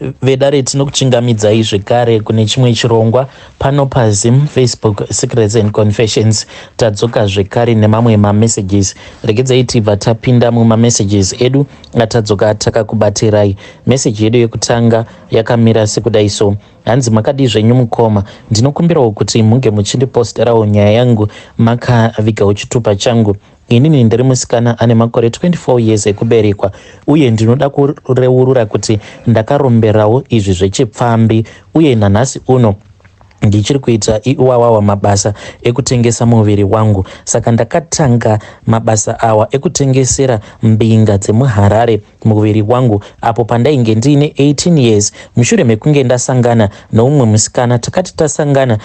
Vedare, tinokuchingamidzai zvekare kune chimwe chirongwa pano paZim Facebook Secrets and Confessions. Tadzoka zvekare nemamwe mamessages. Regedzai tibva tapinda mumamessages edu atadzoka takakubatirai. Meseji yedu yekutanga yakamira sekudai so. Hanzi, "Makadii zvenyu mukoma? Ndinokumbirawo kuti munge muchindiposterawo nyaya yangu makavigawo chitupa changu. Inini ndiri musikana ane makore 24 years ekuberekwa, uye ndinoda kureurura kuti ndakaromberawo izvi zvechipfambi, uye nanhasi uno ndichiri kuita iwawawa mabasa ekutengesa muviri wangu. Saka ndakatanga mabasa awa ekutengesera mbinga dzemuHarare muviri wangu apo pandainge ndiine 18 years, mushure mekunge ndasangana noumwe musikana. Takati tasangana,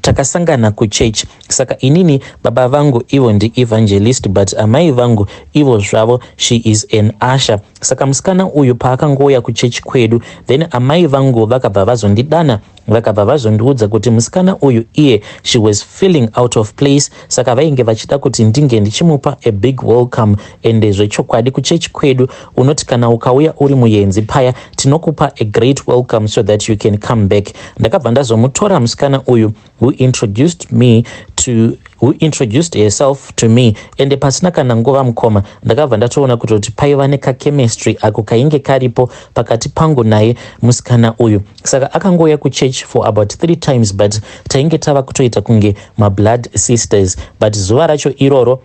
takasangana kuchechi. Saka inini baba vangu ivo ndievangelist, but amai vangu ivo zvavo, she is an usher. Saka musikana uyu paakangouya kuchechi kwedu, then amai vangu vakabva vazondidana, vakabva vazondiudza kuti musikana uyu iye, she was feeling out of place, saka vainge vachida kuti ndinge ndichimupa a big welcome. Ende zvechokwadi, kuchechi kwedu unoti kana ukauya uri muyenzi paya, tinokupa a great welcome so that you can come back. Ndakabva ndazomutora musikana uyu, who introduced herself to me. Ende pasina kana nguva, mukoma, ndakabva ndatoona kutoti paiva nekachemistry ako kainge karipo pakati pangu naye musikana uyu. Saka akangouya kuchurch for about three times, but tainge tava kutoita kunge mablood sisters. But zuva racho iroro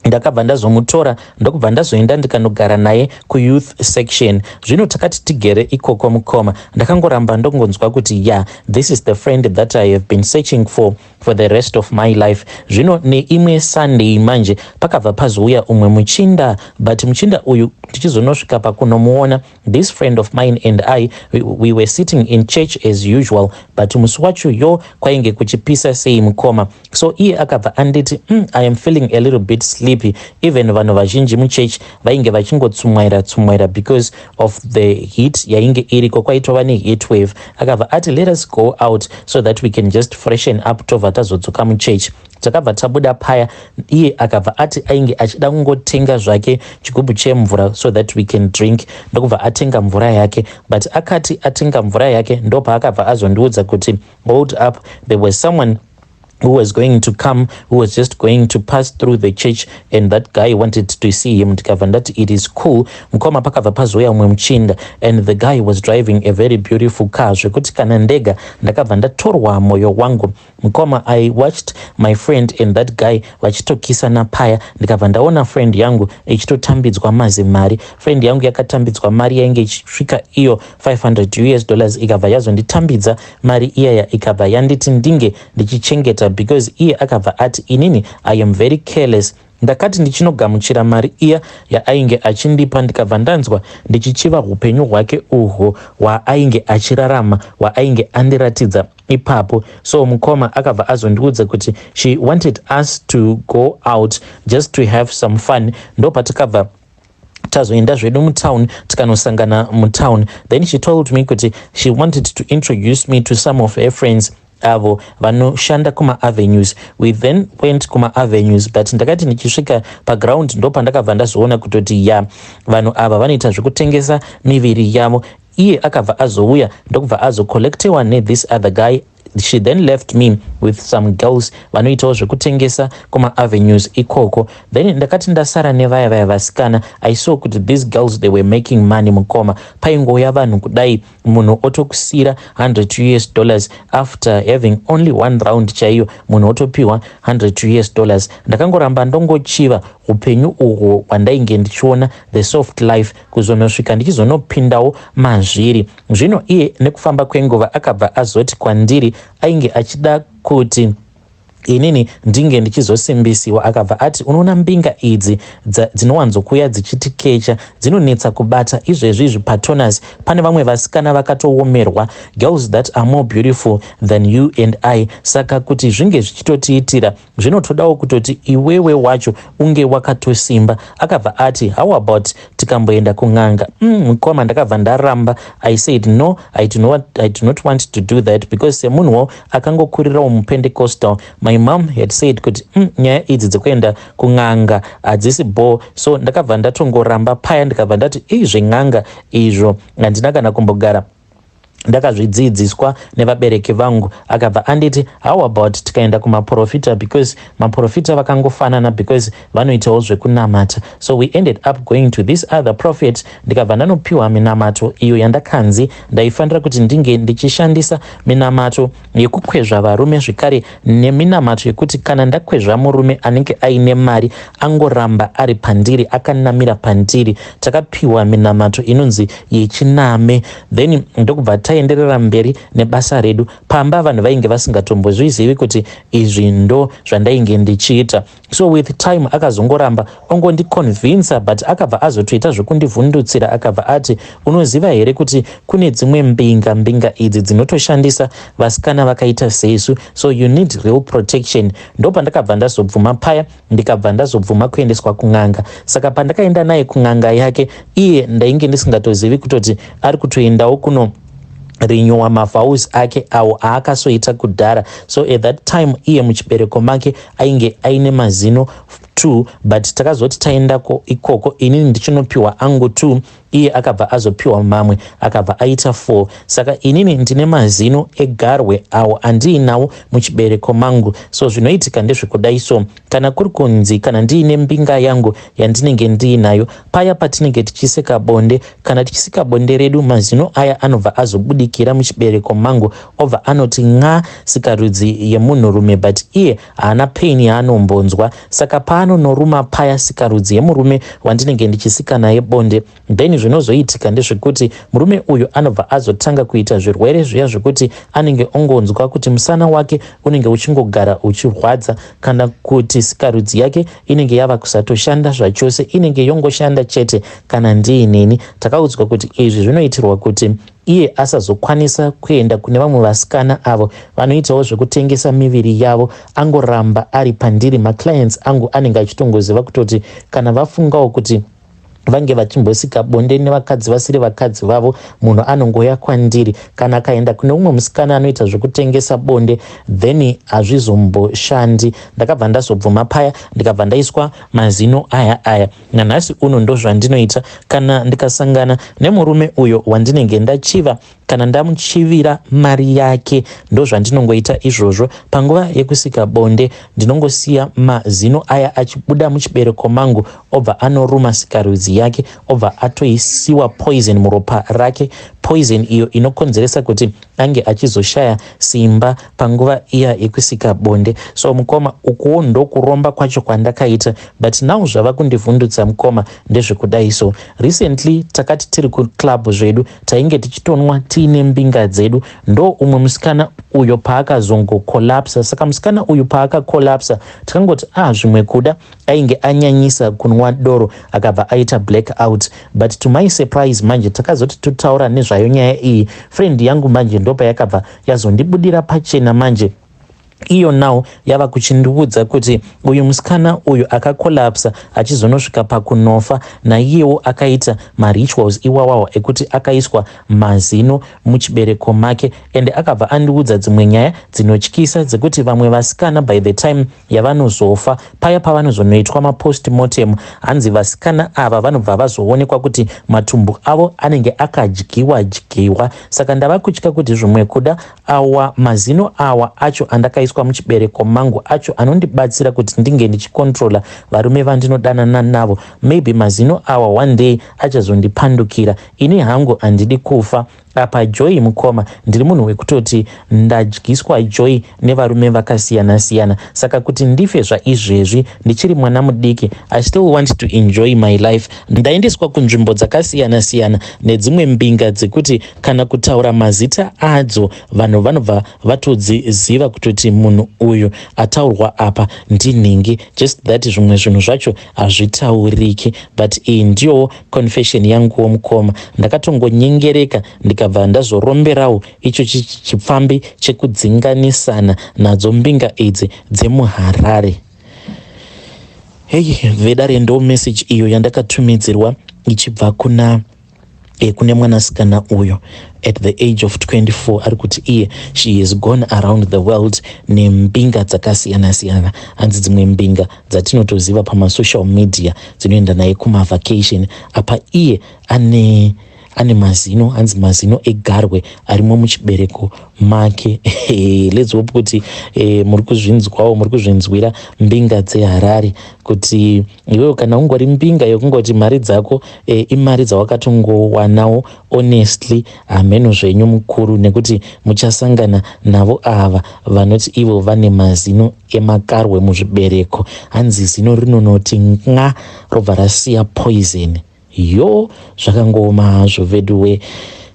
ndakabva ndazomutora, ndokubva ndazoenda ndikanogara naye kuyouth section. Zvino takati tigere ikoko, mukoma, ndakangoramba ndongonzwa kuti, "Yeah, this is the friend that I have been searching for the rest of my life." Zvino neimwe Sunday manje pakabva pazouya umwe muchinda, but muchinda uyu, tichizonosvika pakunomuona, this friend of mine and I, we were sitting in church as usual, but musi wacho yo kwainge kuchipisa sei, mukoma. So iye akabva anditi, I am feeling a little bit sleepy." Even vanhu vazhinji muchechi vainge vachingotsumwaira tsumwaira because of the heat yainge iriko, kwaitova neheat wave. Akabva ati, "Let us go out so that we can just freshen up, tobva tazodzoka muchechi." Takabva tabuda paya. Iye akabva ati ainge achida kungotenga zvake chigubhu chemvura so that we can drink, ndokubva atenga mvura yake. But akati atenga mvura yake, ndopaakabva azondiudza kuti, "Hold up, there was someone who was going to come, who was just going to pass through the church, and that guy wanted to see him." Ndikabva ndati, "It is cool, mukoma." Pakabva pazouya umwe muchinda, and the guy was driving a very beautiful car, zvekuti kana ndega ndakabva ndatorwa mwoyo wangu. Mukoma, I watched my friend and that guy vachitokisana paya. Ndikabva ndaona friend yangu ichitotambidzwa mazimari. Friend yangu yakatambidzwa mari yainge ichisvika iyo $500, ikabva yazonditambidza mari iyaya, ikabva yanditi ndinge ndichichengeta, because iye akabva ati, "Inini I am very careless." Ndakati ndichinogamuchira mari iya yaainge achindipa, ndikabva ndanzwa ndichichiva upenyu hwake uhwo hwaainge achirarama, hwaainge andiratidza ipapo. So mukoma, akabva azondiudza kuti she wanted us to go out just to have some fun. Ndopatakabva tazoenda zvedu mutown, tikanosangana mutown. Then she told me kuti she wanted to introduce me to some of her friends avo vanoshanda kumaavenues. We then went kumaavenues, but ndakati ndichisvika paground, ndo pandakabva ndazoona kutoti, ya, vanhu ava vanoita zvekutengesa miviri yavo. Iye akabva azouya, ndokubva azocollectewa nethis other guy. She then left me with some girls vanoitawo zvekutengesa kumaavenues ikoko. Then ndakati ndasara nevaya vaya vasikana, I saw kuti these girls, they were making money. Mukoma, paingouya vanhu kudai, munhu otokusiyira $100 after having only one round chaiyo, munhu otopiwa $100. Ndakangoramba ndongochiva upenyu uhwo hwandainge ndichiona, the soft life, kuzonosvika ndichizonopindawo mazviri. Zvino iye nekufamba kwenguva akabva azoti kwandiri ainge achida kuti inini ndinge ndichizosimbisiwa. Akabva ati, "Unoona mbinga idzi dzinowanzokuya dzichitikecha, dzinonetsa kubata. Izvezvi izvi patonus pane vamwe vasikana vakatoomerwa, girls that are more beautiful than you and I. Saka kuti zvinge zvichitotiitira, zvinotodawo kutoti iwewe wacho unge wakatosimba." Akabva ati, "How about tikamboenda kun'anga?" Mukoma, ndakabva ndaramba. I said, "No, I do not want to do that," because semunhuwo akangokurirawo muPentecostal, my mom had said kuti nyaya idzi dzekuenda kun'anga hadzisi bho. So ndakabva ndatongoramba paya, ndikabva ndati, "Ii, zven'anga izvo handina kana kumbogara." Ndakazvidzidziswa nevabereki vangu. Akabva anditi, "How about tikaenda kumaprofita?" Because maprofita vakangofanana, because vanoitawo zvekunamata. So we ended up going to this other prophet, ndikabva ndanopiwa minamato iyo yandakanzi ndaifanira kuti ndinge ndichishandisa, minamato yekukwezva varume, zvekare neminamato yekuti kana ndakwezva murume anenge aine mari, angoramba ari pandiri, akanamira pandiri. Takapiwa minamato inonzi yechiname. Then ndokubva taenderera mberi nebasa redu pamba. Vanhu vainge vasingatombozvizivi kuti izvi ndo zvandainge ndichiita. So with time akazongoramba ongondiconvinsa, but akabva azotoita zvekundivhundutsira. Akabva ati, "Unoziva here kuti kune dzimwe mbinga, mbinga idzi dzinotoshandisa vasikana vakaita sesu? So you need real protection." Ndo pandakabva ndazobvuma paya, ndikabva ndazobvuma kuendeswa kun'anga. Saka pandakaenda naye kun'anga yake, iye ndainge ndisingatozivi kutoti ari kutoendawo kuno renewa mavows ake awo aakasoita kudhara. So at that time iye muchibereko make ainge aine mazino 2, but takazoti taendako ikoko, inini ndichinopiwa angu 2, iye akabva azopiwa mamwe, akabva aita 4. Saka inini ndine mazino egarwe awo andiinawo muchibereko mangu. So zvinoitika ndezvekudai. So kana kuri kunzi kana ndiine mbinga yangu yandinenge ndiinayo, paya patinenge tichiseka bonde, kana tichisika bonde redu, mazino aya anobva azobudikira muchibereko mangu, obva anoti n'a sikarudzi yemunhurume, but iye haana pain yaanombonzwa. Saka paanonoruma paya sikarudzi yemurume wandinenge ndichisika naye bonde, then zvinozoitika ndezvekuti murume uyu anobva azotanga kuita zvirwere zviya zvekuti anenge ongonzwa kuti musana wake unenge uchingogara uchirwadza, kana kuti sikarudzi yake inenge yava kusatoshanda zvachose, inenge yongoshanda chete kana ndiineni. Takaudzwa kuti izvi zvinoitirwa kuti iye asazokwanisa kuenda kune vamwe vasikana avo vanoitawo zvekutengesa miviri yavo, angoramba ari pandiri. Maclients angu anenge achitongoziva kutoti kana vafungawo kuti vange vachimbosika bonde nevakadzi vasiri vakadzi vavo, munhu anongoya kwandiri. Kana akaenda kune umwe musikana anoita zvekutengesa bonde, then hazvizomboshandi. Ndakabva ndazobvuma paya, ndikabva ndaiswa mazino aya aya. Nanhasi uno ndo zvandinoita. Kana ndikasangana nemurume uyo wandinenge ndachiva, kana ndamuchivira mari yake, ndo zvandinongoita izvozvo. Panguva yekusika bonde ndinongosiya mazino aya achibuda muchibereko mangu, obva anoruma sikarudzi yake, obva atoisiwa poison muropa rake, poison iyo inokonzeresa kuti ange achizoshaya simba panguva iya yekusika bonde. So mukoma, ukuwo ndokuromba kwacho kwandakaita, but now zvava kundivhundutsa, mukoma, ndezvekudai. So recently takati tiri kuclub zvedu, tainge tichitonwa tiine mbinga dzedu, ndo umwe musikana uyo paakazongocollapsa. Saka musikana uyu paakacollapsa, tikangoti, "Ah, zvimwe kuda ainge anyanyisa kunwa doro, akabva aita black out." But to my surprise manje, takazoti totaura nezvayo nyaya iyi, friend yangu manje ndopayakabva yazondibudira pachena manje. Iyo now yava kuchindiudza kuti uyu musikana uyu akacollapsa achizonosvika pakunofa, naiyewo akaita marituals iwawawa ekuti akaiswa mazino muchibereko make. Ende akabva andiudza dzimwe nyaya dzinotyisa dzekuti vamwe vasikana, by the time yavanozofa paya, pavanozonoitwa mapostmortem, hanzi vasikana ava vanobva vazoonekwa kuti matumbu avo anenge akadyiwa dyiwa. Saka ndava kutya kuti zvimwe kuda awa mazino awa acho andakaiswa muchibereko mangu, acho anondibatsira kuti ndinge ndichicontrola varume vandinodanana navo, maybe mazino awa one day achazondipandukira. Ini hangu handidi kufa. Apa joy, mukoma, ndiri munhu wekutoti ndadyiswa joy nevarume vakasiyana-siyana. Saka kuti ndife zvaizvezvi ndichiri mwana mudiki, I still want to enjoy my life. Ndaendeswa kunzvimbo dzakasiyana-siyana nedzimwe mbinga dzekuti kana kutaura mazita adzo, vanhu vanobva vatodziziva kutoti munhu uyu ataurwa apa ndinhingi. Just that zvimwe zvinhu zvacho hazvitauriki, but iyi ndiyowo confession yanguwo, mukoma. Ndakatongonyengereka, ndikabva ndazoromberawo icho chipfambi chekudzinganisana nadzo mbinga idzi dzemuHarare. Hei vedare, ndo message iyo yandakatumidzirwa ichibva kuna kune mwanasikana uyo at the age of 24 ari kuti iye she has gone around the world nembinga dzakasiyana-siyana. Hanzi dzimwe mbinga dzatinotoziva pamasocial media dzinoenda naye kumavacation. Apa iye ane Ane mazino, hanzi mazino egarwe arimo muchibereko make. Let's hope kuti muri kuzvinzwawo, muri kuzvinzwira, mbinga dzeHarare, kuti iwewo kana ungori mbinga yekungoti mari dzako imari dzawakatongowanawo honestly, hameno zvenyu mukuru, nekuti muchasangana navo ava vanoti ivo vane mazino emakarwe muzvibereko. Hanzi zino rinonoti n'a, robva rasiya poison. Yo, zvakangooma hazvo veduwe.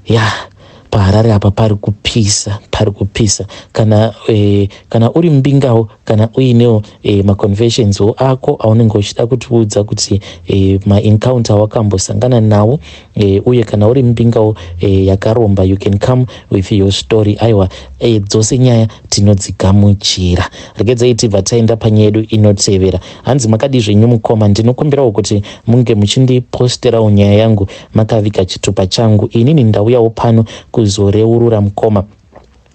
Ya, paHarare apa pari kupisa, pari kupisa. Kana uri mbingawo, kana uinewo maconfessionswo ako aunenge uchida kutiudza kuti maencounter wakambosangana nawo, uye kana uri mbingawo yakaromba, you can come with your story. Aiwa, dzose nyaya tinodzigamuchira. Regedzai tibva taenda panyaya yedu inotevera. Hanzi, "Makadi zvenyu mukoma? Ndinokumbirawo kuti munge muchindiposterawo nyaya yangu makaviga chitupa changu. Inini ndauyawo pano kuzoreurura mukoma.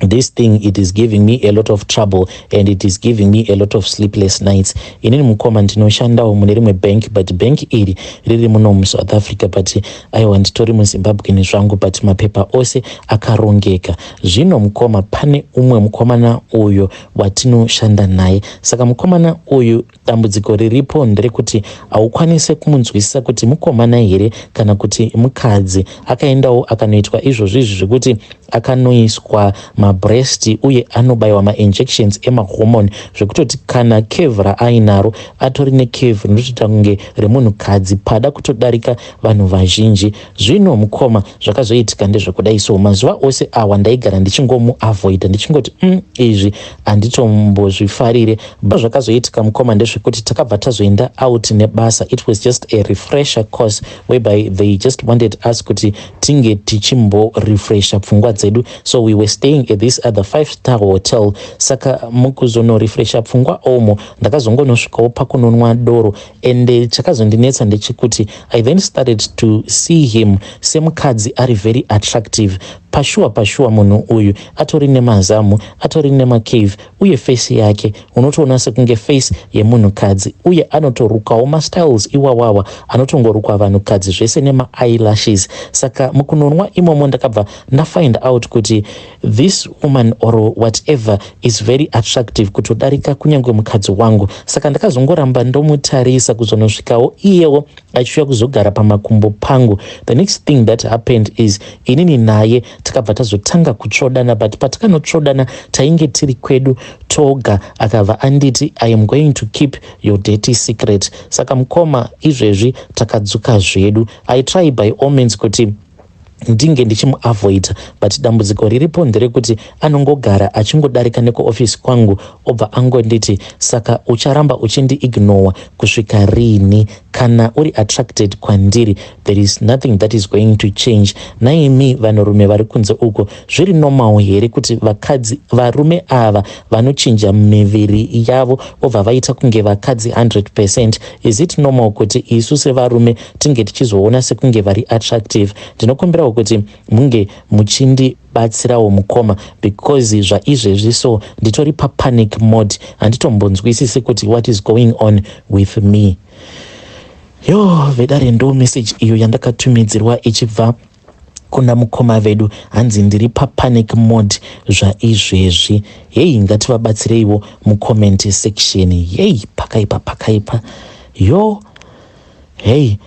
This thing, it is giving me a lot of trouble and it is giving me a lot of sleepless nights. Inini mukoma ndinoshandawo mune rimwe bank, but bank iri riri muno muSouth Africa, but aiwa, nditori muZimbabwe nezvangu, but mapepa ose akarongeka. Zvino mukoma, pane umwe mukomana uyo watinoshanda naye. Saka mukomana uyu, dambudziko riripo nderekuti haukwanisi kumunzwisisa kuti mukomana here kana kuti mukadzi. Akaendawo akanoitwa izvozvo izvi zvekuti akanoiswa mabreast, uye anobayiwa mainjections emahormone, zvekutoti kana curve raainaro, atori necurve rinotoita kunge remunhukadzi, pada kutodarika vanhu vazhinji. Zvino mukoma, zvakazoitika ndezvekudai so. Mazuva ose awa ndaigara ndichingomuavoida, ndichingoti, izvi handitombozvifarire." Zvakazoitika mukoma ndezvekuti takabva tazoenda out nebasa. It was just a refresher course whereby they just wanted us kuti tinge tichimborefresha pfungwa dzedu. So we were staying at this other five-star hotel. Saka mukuzonorefresha pfungwa omo, ndakazongonosvikawo pakunonwa doro, ende chakazondinetsa ndechekuti I then started to see him semukadzi ari very attractive. Pashuwa pashuwa, munhu uyu atori nemazamu, atori nemacurve, uye face yake unotoona sekunge face yemunhukadzi, uye anotorukawo mastyles iwawawa anotongorukwa vanhukadzi, zvese nemaeyelashes. Saka mukunonwa imomo ndakabva ndafind out kuti this woman or whatever is very attractive kutodarika kunyange mukadzi wangu. Saka ndakazongoramba ndomutarisa kuzonosvikawo iyewo achiuya kuzogara pamakumbo pangu. The next thing that happened is inini naye takabva tazotanga kutsvodana, but patakanotsvodana tainge tiri kwedu toga. Akabva anditi, 'I am going to keep your dirty secret.' Saka mukoma, izvezvi takadzuka zvedu. I try by all means kuti ndinge ndichimuavoida, but dambudziko riripo nderekuti anongogara achingodarika nekuofisi kwangu, obva angonditi, 'Saka ucharamba uchindiignora kusvika riini? Kana uri attracted kwandiri, there is nothing that is going to change.' Naimi vanhurume vari kunze uko, zviri normal here kuti vakadzi, varume ava vanochinja miviri yavo obva vaita kunge vakadzi 100%? Is it normal kuti isu sevarume tinge tichizoona sekunge vari attractive? Ndinokumbirawo kuti munge muchindibatsirawo mukoma, because zvaizvezvi so nditori papanic mode, handitombonzwisisi kuti what is going on with me." Yo vedare, ndo message iyo yandakatumidzirwa ichibva kuna mukoma vedu. Hanzi, "Ndiri papanic mode zvaizvezvi." Hei, ngativabatsireiwo mucomment section. Yei, pakaipa, pakaipa. Yo, hei,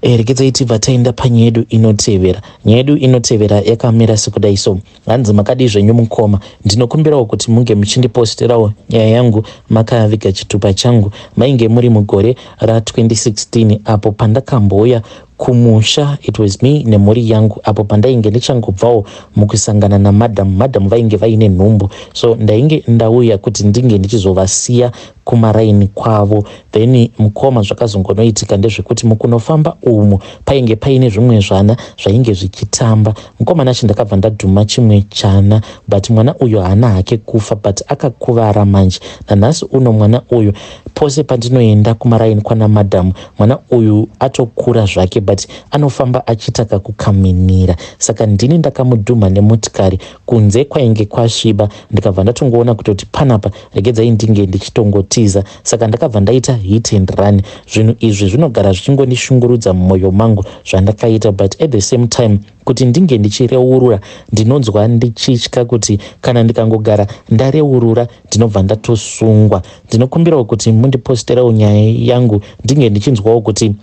regedzai tibva taenda panyaya yedu inotevera. Nyaya yedu inotevera yakamira sekudai so. Hanzi, "Makadi zvenyu mukoma? Ndinokumbirawo kuti munge muchindiposterawo nyaya yangu makaviga chitupa changu. Mainge muri mugore ra2016 apo pandakambouya kumusha. It was me nemhuri yangu apo pandainge ndichangobvawo mukusangana namadhamu. Madhamu vainge vaine nhumbu, so ndainge ndauya kuti ndinge ndichizovasiya kumaraini kwavo. Then mukoma, zvakazongonoitika ndezvekuti mukunofamba umu painge paine zvimwe zvana zvainge zvichitamba. Mukoma nacho, ndakabva ndadhuma chimwe chana, but mwana uyu haana hake kufa, but akakuvara. Manje nanhasi uno mwana uyu, pose pandinoenda kumaraini kwana madhamu, mwana uyu atokura zvake." but anofamba achiita kakukaminira. Saka ndini ndakamudhumha nemotikari kunze kwainge kwasviba, ndikabva ndatongoona kutoti panapa regedzai ndinge ndichitongotiza. Saka ndakabva ndaita hit and run. Zvinhu izvi zvinogara zvichingondishungurudza mumwoyo mangu zvandakaita, but at the same time kuti ndinge ndichireurura ndinonzwa ndichitya kuti kana ndikangogara ndareurura ndinobva ndatosungwa. Ndinokumbirawo kuti mundiposterawo nyaya yangu ndinge ndichinzwawo kuti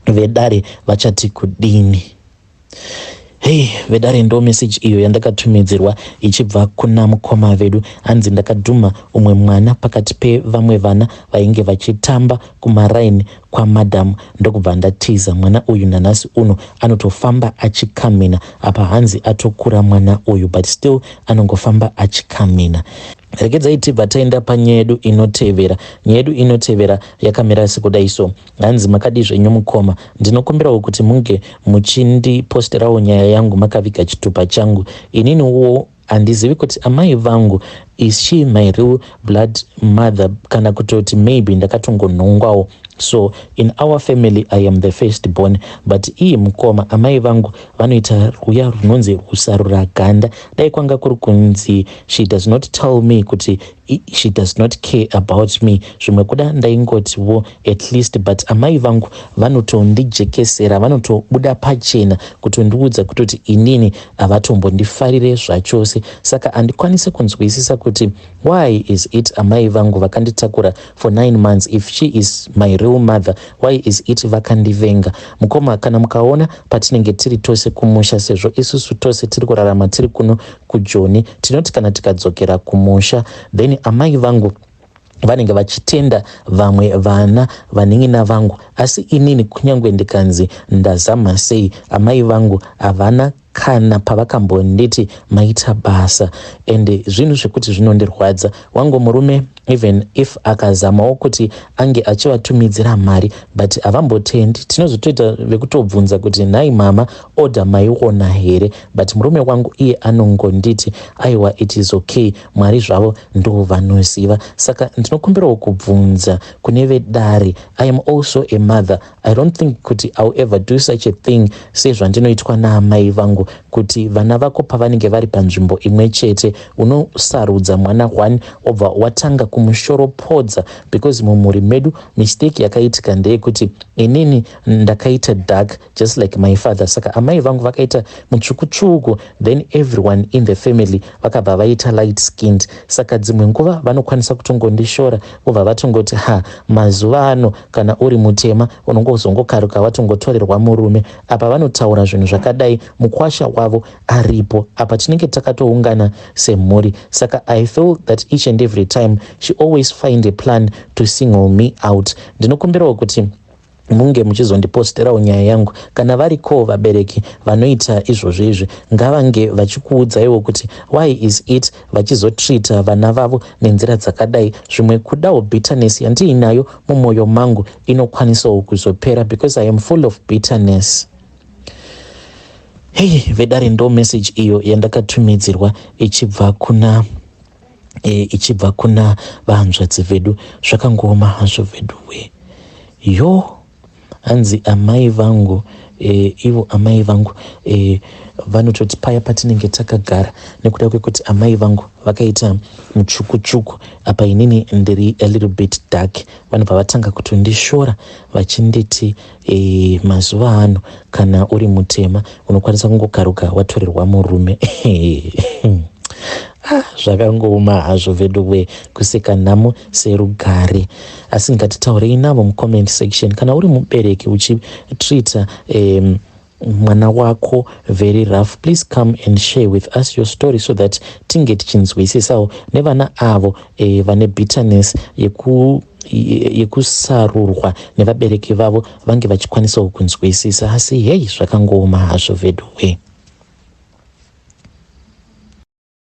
vedare vachati kudini. Hei vedare, ndo meseji iyo yandakatumidzirwa ichibva kuna mukoma vedu. Hanzi ndakadhuma umwe mwana pakati pevamwe vana vainge vachitamba kumaraini kwamadhamu, ndokubva ndatiza. Mwana uyu nanhasi uno anotofamba achikamina. Apa hanzi atokura mwana uyu, but still anongofamba achikamina. Regedzai tibva taenda panyaya yedu inotevera. Nyaya yedu inotevera yakamira sekudai so. Hanzi, "Makadi zvenyu mukoma? Ndinokumbirawo kuti munge muchindiposterawo nyaya yangu makaviga chitupa changu. Ininiwo handizivi kuti amai vangu, is she my real blood mother kana kutoti maybe ndakatongonhongwawo? So in our family I am the first born, but iye mukoma, amai vangu vanoita ruya runonzi rusaruraganda. Dai kwanga kuri kunzi she does not tell me kuti she does not care about me, zvimwe kuda ndaingotiwo at least, but amai vangu vanotondijekesera, vanotobuda pachena kutondiudza kutoti inini havatombondifarire zvachose. Saka handikwanisi kunzwisisa kuti why is it amai vangu vakanditakura for 9 months, if she is my real mother, why is it vakandivenga? Mukoma, kana mukaona patinenge tiri tose kumusha, sezvo isusu tose tiri kurarama tiri kuno kuJoni, tinoti kana tikadzokera kumusha, then amai vangu vanenge vachitenda vamwe vana vanin'ina vangu, asi inini kunyange ndikanzi ndazama sei, amai vangu havana kana pavakambonditi maita basa, and zvinhu zvekuti zvinondirwadza. Wangu murume, even if akazamawo kuti ange achivatumidzira mari, but havambotendi. Tinozotoita vekutobvunza kuti, 'Nhai mama, order maiona here?' But murume wangu iye anongonditi, 'Aiwa, it is okay, Mwari zvavo ndo vanoziva.' Saka ndinokumbirawo kubvunza kune vedare. I am also a mother. I don't think kuti I will ever do such a thing sezvandinoitwa naamai vangu, kuti vana vako pavanenge vari panzvimbo imwe chete unosarudza mwana one obva watanga kumushoropodza, because mumhuri medu mistake yakaitika ndeyekuti inini ndakaita dark just like my father. Saka amai vangu vakaita mutsvukutsvuku, then everyone in the family vakabva vaita light skinned. Saka dzimwe nguva vanokwanisa kutongondishora, vobva vatongoti, 'Ha, mazuva ano kana uri mutema unongozongokaruka watongotorerwa murume.' Apa vanotaura zvinhu zvakadai mukwasha wavo aripo, apa tinenge takatoungana semhuri. Saka I feel that each and every time she always find a plan to single me out. Ndinokumbirawo kuti munge muchizondiposterawo nyaya yangu. Kana variko vabereki vanoita izvozvo izvi, ngavange vachikuudzaiwo kuti why is it vachizotreata vana vavo nenzira dzakadai. Zvimwe kudawo bitterness yandiinayo mumwoyo mangu inokwanisawo kuzopera, because I am full of bitterness." Hei vedare, ndo message iyo yandakatumidzirwa ichibva kuna vahanzvadzi vedu. Zvakangooma hazvo vedu we. Yo, hanzi amai vangu ivo amai vangu vanototi paya patinenge takagara, nekuda kwekuti amai vangu vakaita mutsvukutsvuku, apa inini ndiri a little bit dark, vanobva vatanga kutondishora vachinditi mazuva ano kana uri mutema unokwanisa kungokaruka watorerwa murume. Ah, zvakangooma hazvo veduwe, kuseka nhamo serugare. Asi ngatitaurei navo mucomment section. Kana uri mubereki uchitreata mwana wako very rough, please come and share with us your story so that tinge tichinzwisisawo nevana avo vane bitterness yekusarurwa nevabereki vavo, vange vachikwanisawo kunzwisisa. Asi hei, zvakangooma hazvo veduwe.